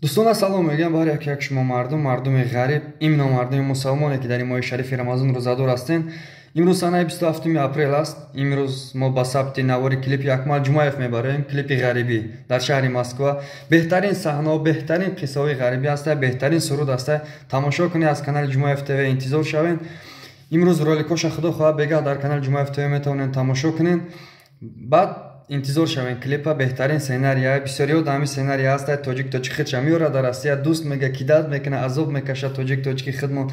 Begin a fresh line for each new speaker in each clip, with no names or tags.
Дӯстон, салом мегӯям ба ҳар як як шумо мардум, мардуми ғариб, именно мардуми мусалмоне, ки дар ин моҳи шарифи Рамазон рӯзадор ҳастен. Имрӯз санаи 27 апрел аст. Имрӯз мо ба сабти навори клипи Акмал Ҷумаев мебароем, клипи ғарибӣ дар шаҳри Москва. Беҳтарин саҳнаҳо, беҳтарин қиссаҳои ғарибӣ ҳаста, беҳтарин суруд ҳаста. Тамошо кунед, аз канали Ҷумаев ТВ интизор шавед. Имрӯз роликоша худо хоҳад бегаҳ дар канали Ҷумаев ТВ метавонед тамошо кунед. Баъд интизор шавем клипа, беҳтарин сценария. Бисёриҳо дар ҳамин сценария ҳаста. Тоҷик тоҷик худша меорад дар Россия, дӯст мега, кидат мекуна, азоб мекашад тоҷик тоҷики худмон.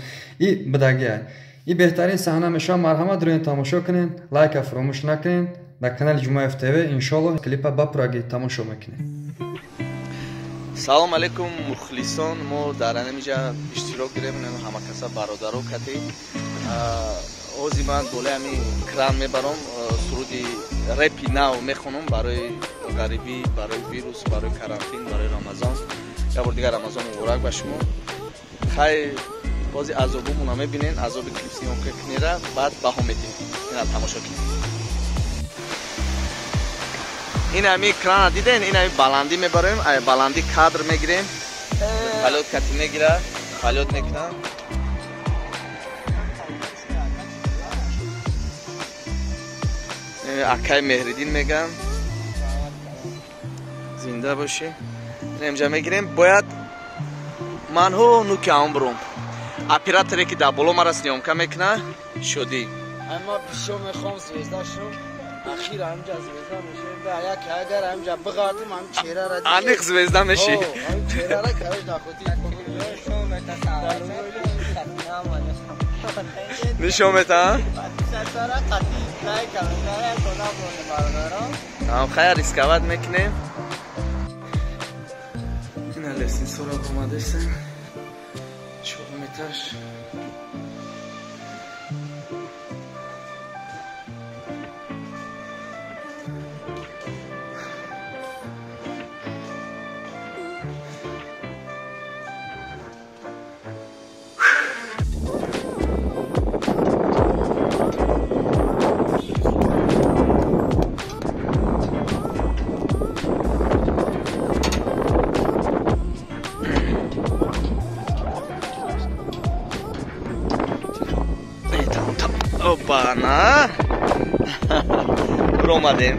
И бидагия. И беҳтарин саҳна мешавад. Марҳамат, рӯен тамошо кунед, лайка фаромӯш накунед. Дар канали Ҷумаев ТВ иншоалло клипа ба пуррагӣ тамошо мекунед.
Салом алейкум, мухлисон. Мо дар ҳаминҷа иштирок дорем, ҳама каса бародаро кати. Ози ман болои ҳамин кран мебарам, суруди репи нав мехонам барои ғарибӣ, барои вирус, барои карантин, барои Рамазон. Як бор дигар Рамазон муборак ба шумо. Хай, бози азобумона мебинен, азоби клип съёмка кунера, баъд баҳо медиҳем. Ина тамошо кунед. Ин ҳамин крана диден, ин ҳамин баландӣ мебароем, ай баландӣ кадр мегирем. Полёт кати мегира, полёт мекунам. Акай Меҳриддин мегам. Зинда бошӣ. Инҷа мегирем, бояд манҳо нуки ам бурум. Операторе ки дар боло мара съёмка мекуна, шудӣ.
Ама бисёр мехоҳам звезда шум. Ахир ҳамҷа звезда мешавем. Як агар ҳамҷа биғардим, ҳам чеҳрара
аниқ звезда мешӣ.
Ҳам чеҳрара карош нахотӣ.
Нишон метаҳам? Ам хая рисковать мекунем. Ина лестницаро омадесем. 4 метр. Опа, ромадем.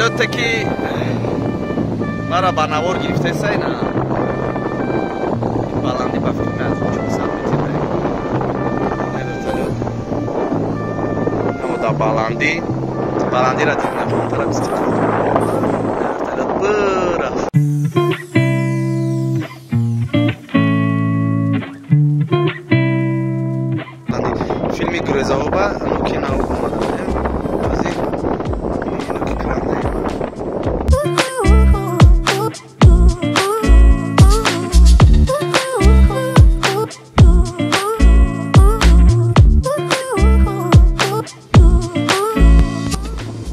Вертолёте ки мара ба навор гирифтесай на баландӣ ба фикр. Баландӣ, баландиро дид мехоҳам тараф Истиқлол. Вертолёт бирафт. Филми Гурезаоба нуки нав омада будем. Ҳозир нуки кранда.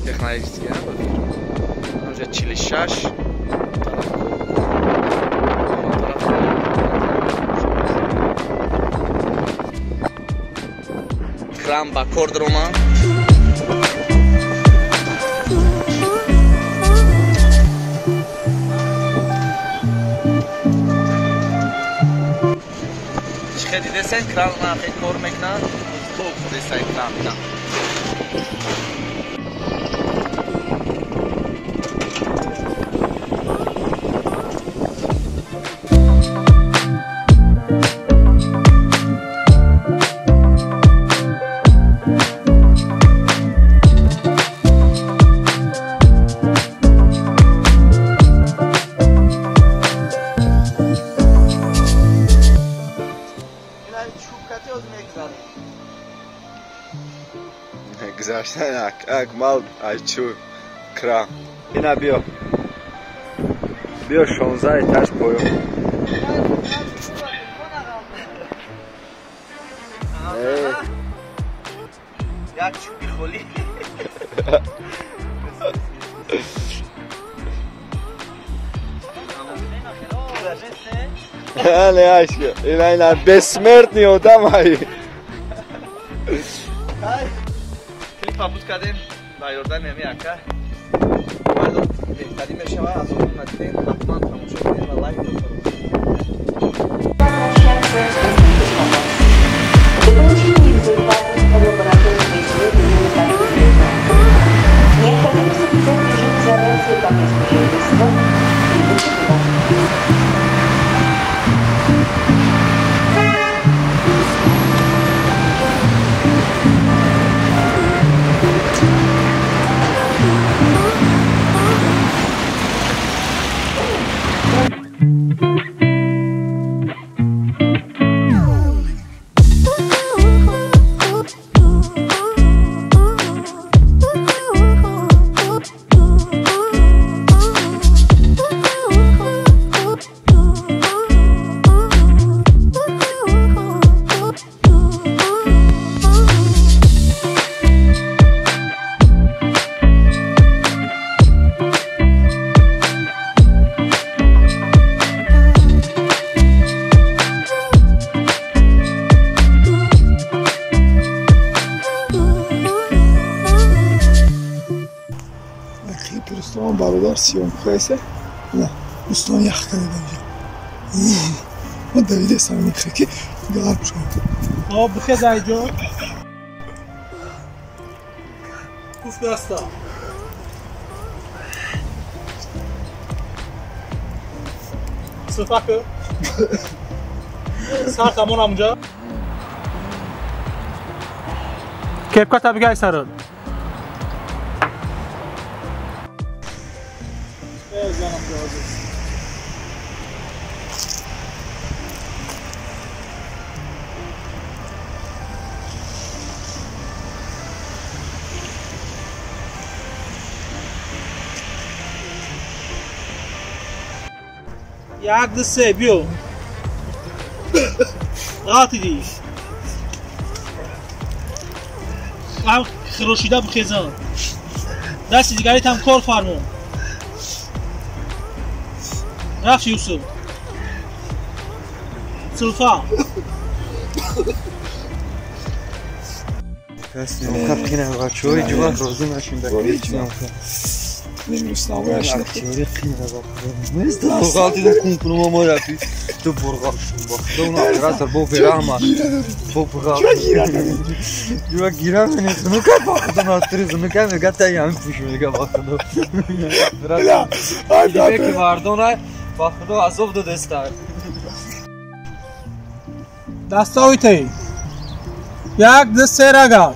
Технологический, ба фикр. Онҷа 46 тараф тараф кран ба кор даромад. Чӣ хел дидесен, кран хел кор мекунад, тоб худесай кран мекунад.
Гузаштан Акмал айчу кран. Ина биё. Биё 16 этаж поён.
Як чӯби холӣ.
Не, айшка. Ина ина бессмертный одам ай.
Клип пабуз кардем ба ёрдами ҳами ака. Мардум беҳтарин мешавад, аз он надидем, ҳатман тамошо кунед ва лайк гузоред.
Бародар съёмка эсе. На, Рустам ях карда инҷо. Ма давидесам мехе ки гарм шуд.
Об бихез айҷо. Пуф даста. Сифаку. Сар тамон амҷа. Кепка табигай сарат. Як ду се биё. Ғалтидӣ. Ҳам хирошида бихезан. Дасти дигаритам кор фармо. Рафт Юсуф. Сулфа.
Бачаҳои ҷувак розӣ нашем дар
Дастовите. Як ду се рага.